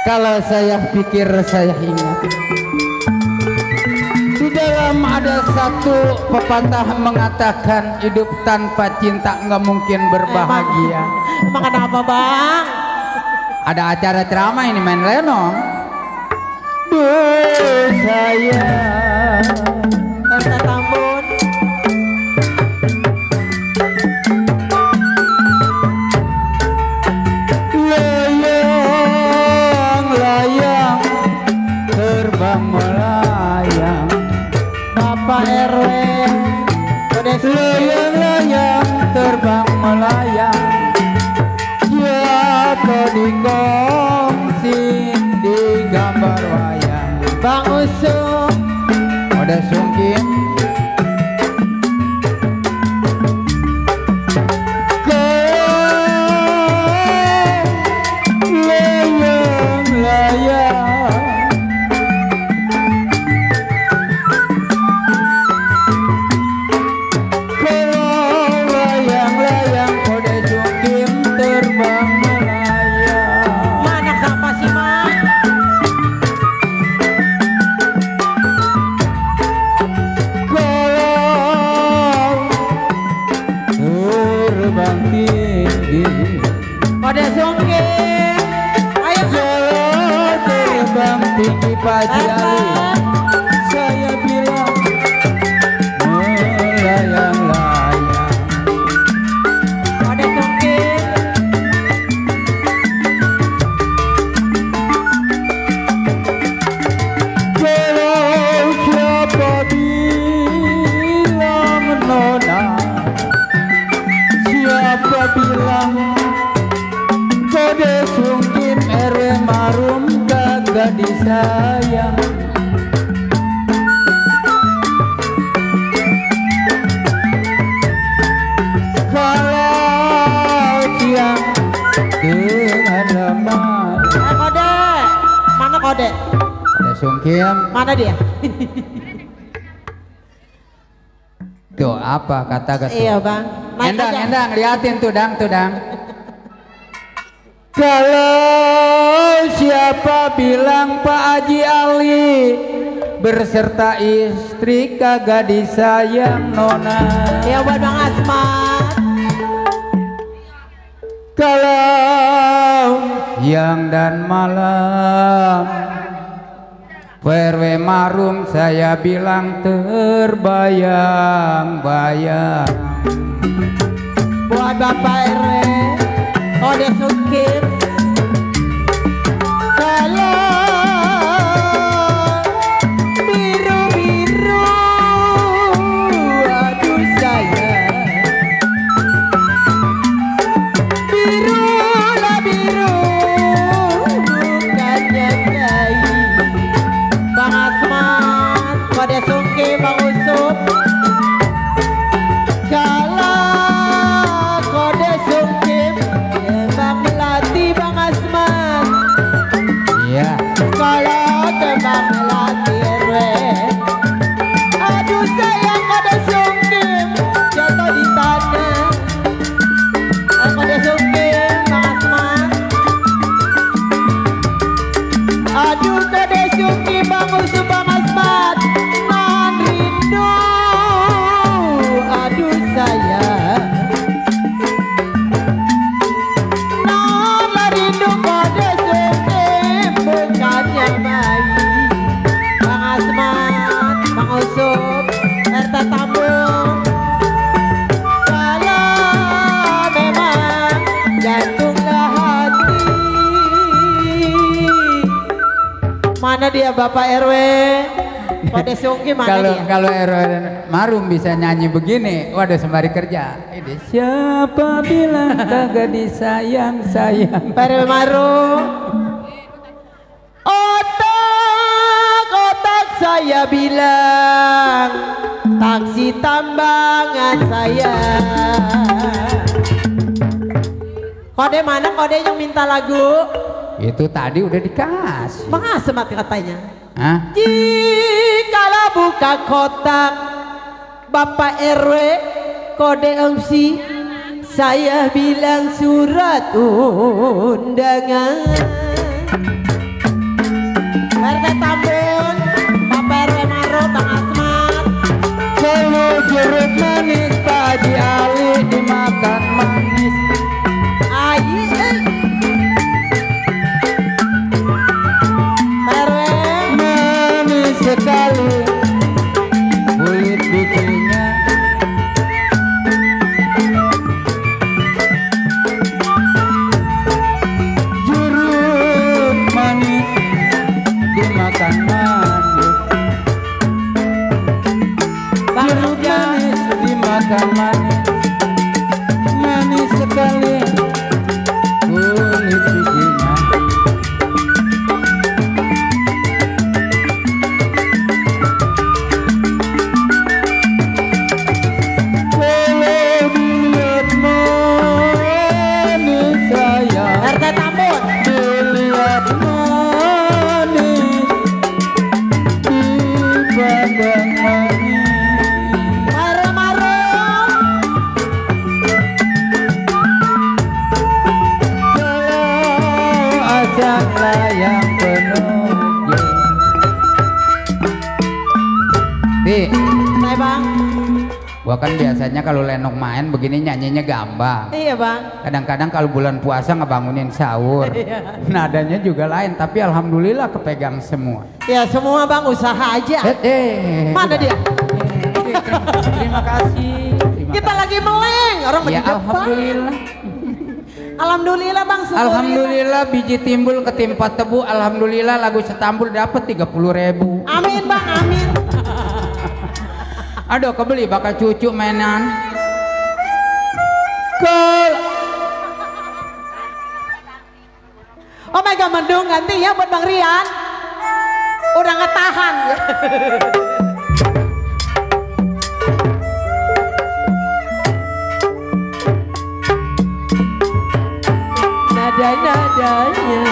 Kalau saya pikir saya ingat di dalam ada satu pepatah mengatakan hidup tanpa cinta nggak mungkin berbahagia. Emang kenapa bang? Ada acara ceramah ini main lenong. Duh saya Tante Tambun. layang-layang terbang melayang Bapak RW udah layang-layang terbang melayang jatuh di kongsi di gambar wayang Bang Usung udah sungkin tinggi Pak Ali, saya bilang melayang-layang. Ada sungkin. Kalau siapa bilang nona, siapa bilang kode sungkin RW Marum gadis sayang. Kalau siang dengan lemah Kode mana kode? ada sungkim. Mana dia? Tuh apa kata Iya bang. Naik aja. Endang liatin tuh dang. Kalau siapa bilang Pak Haji Ali berserta istri kagak disayang nona. Ya buat Bang Asmat. Kalau siang dan malam PRW Marum saya bilang terbayang-bayang. Buat Bapak RW kode sungkin. Mana dia Bapak RW? Kode sungki mana dia? Kalau RW Marum bisa nyanyi begini, waduh sembari kerja. Ini siapa bilang kagak disayang. Pak RW Marum. Otak saya bilang taksi tambangan saya. Kode mana kode yang minta lagu? Itu tadi udah dikasih. Masa mati katanya? Hah? Jikalau buka kotak Bapak RW kode MC, saya bilang surat undangan. Rasa layang penuh Di Hai bang. gua kan biasanya kalau Lenong main begini nyanyinya gampang. Iya bang. Kadang-kadang kalau bulan puasa ngebangunin sahur. Nadanya juga lain tapi alhamdulillah kepegang semua. Ya semua bang usaha aja. Mana dia? Terima kasih. Kita lagi meleng orang Ya berdepan. alhamdulillah. Alhamdulillah bang. Alhamdulillah biji timbul ketimpa tebu. Alhamdulillah lagu setambul dapat 30.000. Amin bang, amin. Aduh kebeli bakal cucu mainan. Oh my god, mendung ganti ya buat Bang Rian. Udah nggak tahan. Nada-nadanya.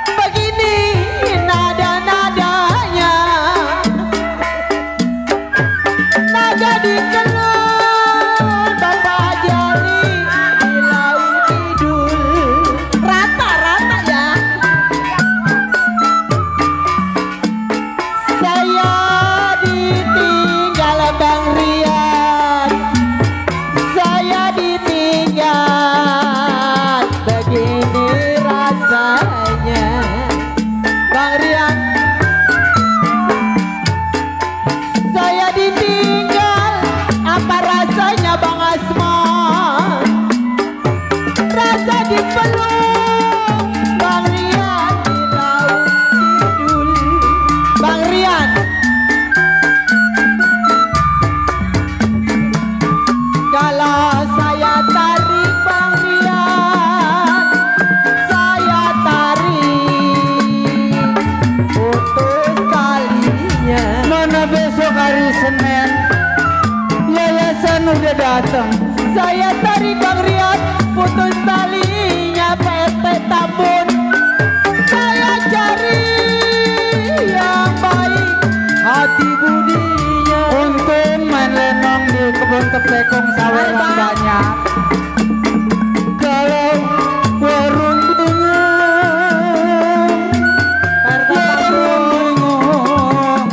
Begini nada-nadanya. Nada dikelun Bapak Jali di laut Kidul. Rata-rata ya. Saya ditinggal Bang Rian. Saya ditinggal. Begini rasanya Bang Rian. Saya ditinggal. Apa rasanya Bang Asman? Rasa dipeluk Bang Rian di laut Kidul. Bang Rian, kalau saya tarik Bang Rian, saya tarik putus talinya. Mana besok hari Senin yayasan udah datang. Saya tarik Bang Rian, putus talinya PT Tambun. Saya cari yang baik hati budinya. Untung main lenong di kebun tepekong saweran Apa? banyak. Kalau warung bingung, PT warung Tambun. bingung,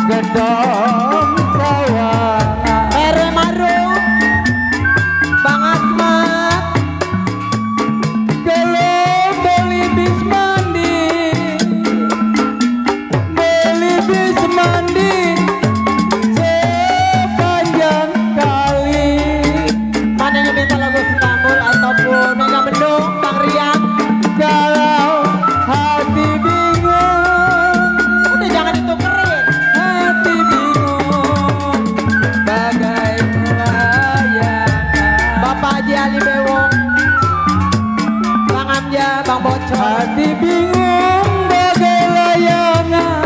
gedong sawana. Mere Marung, Bang Asmat. Kalau beli bis mandi, beli bis mandi sepanjang kali. Mana yang minta lagu Setambul ataupun Mega Mendung Bang Rian? Kalau hati bingung, Udah jangan ditukerin. hati bingung, bagai layangan. Bapak Haji Ali Bewong, Bang Amja, Bang Bocor. Hati bingung bagai layangan,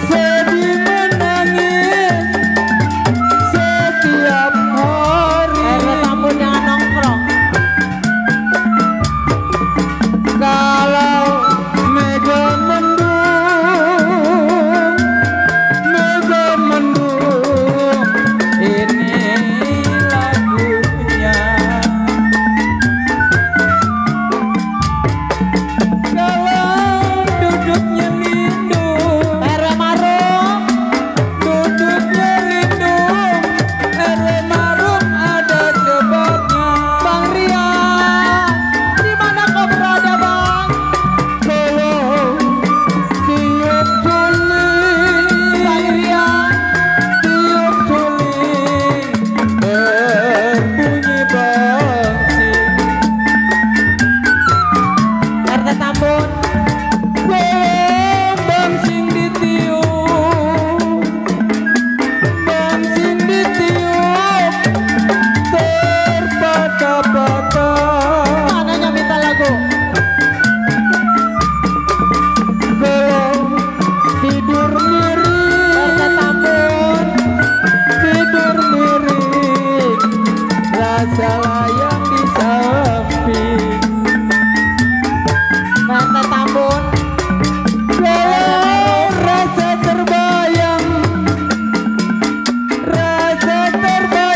sedih menangis setiap hari. Tambun jangan nongkrong. Kalau mega mendung, ini lagunya. Kalau duduknya lindung, Mere Marung, duduknya lindung, ere marum ada sebabnya. Bang Rian, di mana kau berada Bang? Kalau tiup suling, Bang Rian, tiup suling, berbunyi bangsing. RT Tambun, Bangsing ditiup, bangsing ditiup, terpatah-patah. mana yang minta lagu? Kalau tidur miring, RT Tambun, tidur miring, rasa layang di samping. RT Tambun, Kalau rasa terbayang, rasa terbayang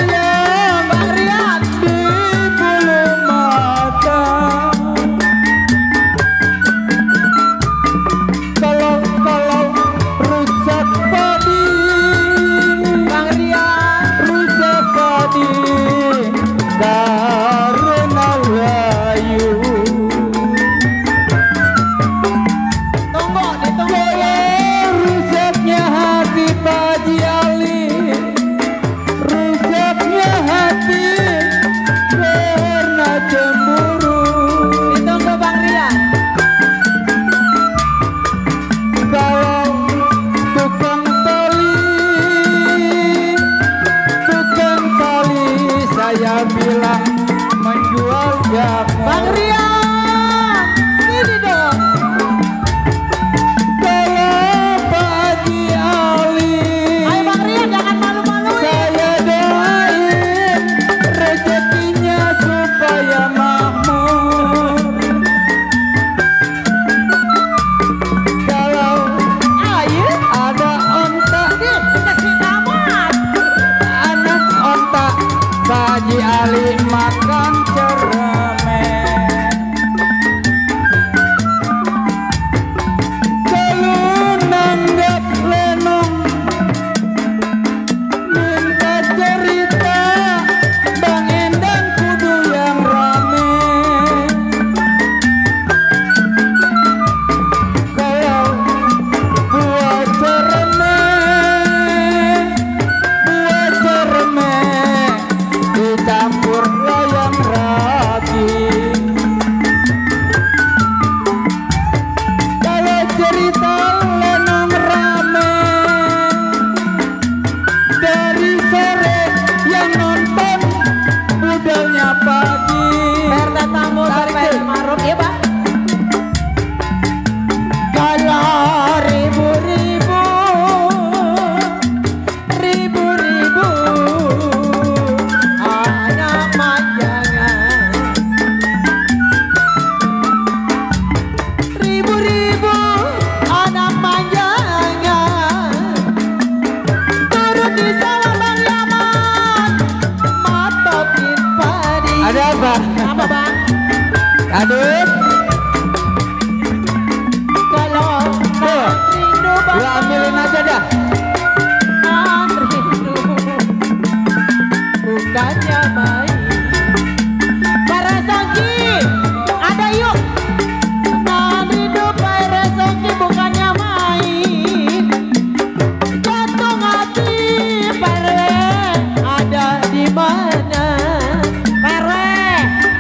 Saya bilang menjual jamu. Bang Rian, ini dong. Kalau Pak Haji Ali, Ayo Bang Rian, jangan malu-maluin. saya doain rezekinya supaya makmur. Kalau Ayo, ada onta, dikasih nama. anak onta, Pak Haji Ali makan ceremen. Kalau nanggap lenong minta cerita, Bang Endang kudu yang rame. Kalau buat ceremen dicampur layang rapi. Kalau cerita lenong rame, dari sore yang nonton budalnya pagi. Perda tamu sampai marut ya Bang. Kalau ribu-ribu anak manjangan, ribu-ribu anak manjangan, turun di sawah Bang Yaman, matokin padi. Ada apa? Apa Bang? Adit, Kalau rindu lu Bang, ambilin aja dah. rindu bukannya main. Para Songki, ada yuk. Rindu para Songki bukannya main. Jantung hati Perwe ada di mana? Perwe,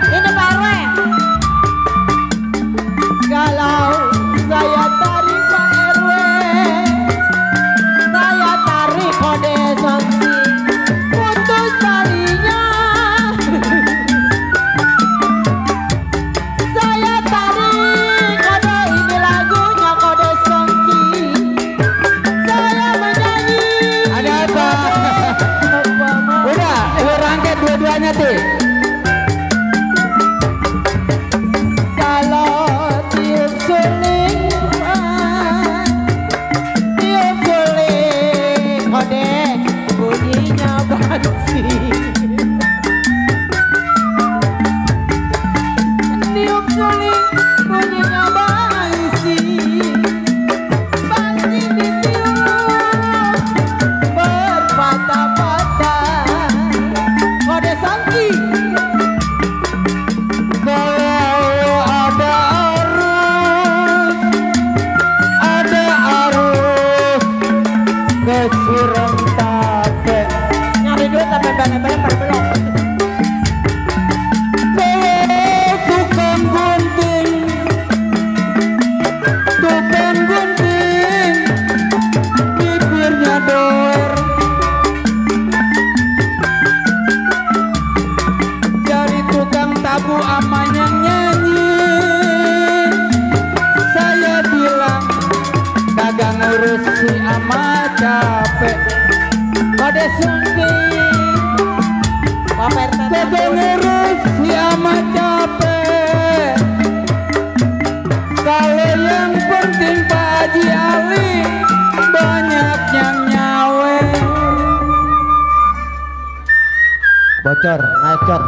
ini Perwe. Kalau saya tarik Pak RW, saya tarik kode sanksi, putus talinya. Saya tarik kode, ini lagunya kode sanksi. Saya menyanyi. Ada apa? Udah, lu rangkai dua-duanya Ti. Kalau tiup suling, tiup suling, kode bunyinya bansi. Tiup suling, bunyinya bansi. Bansi ditiup, berpatah-patah. Kode sangki. Kalau ada arus ke Surem Tape. Nyari duit sampai bener-bener belum. Kalau tukang gunting, bibirnya doer. Dari tukang tabu amanya nyanyi, saya bilang kagak ngurus si ama capek. Kode sangki. Paper Kagak ngurus si ama capek. Kalau yang penting Pak Haji Ali banyak yang nyawe. bocor, ngacor.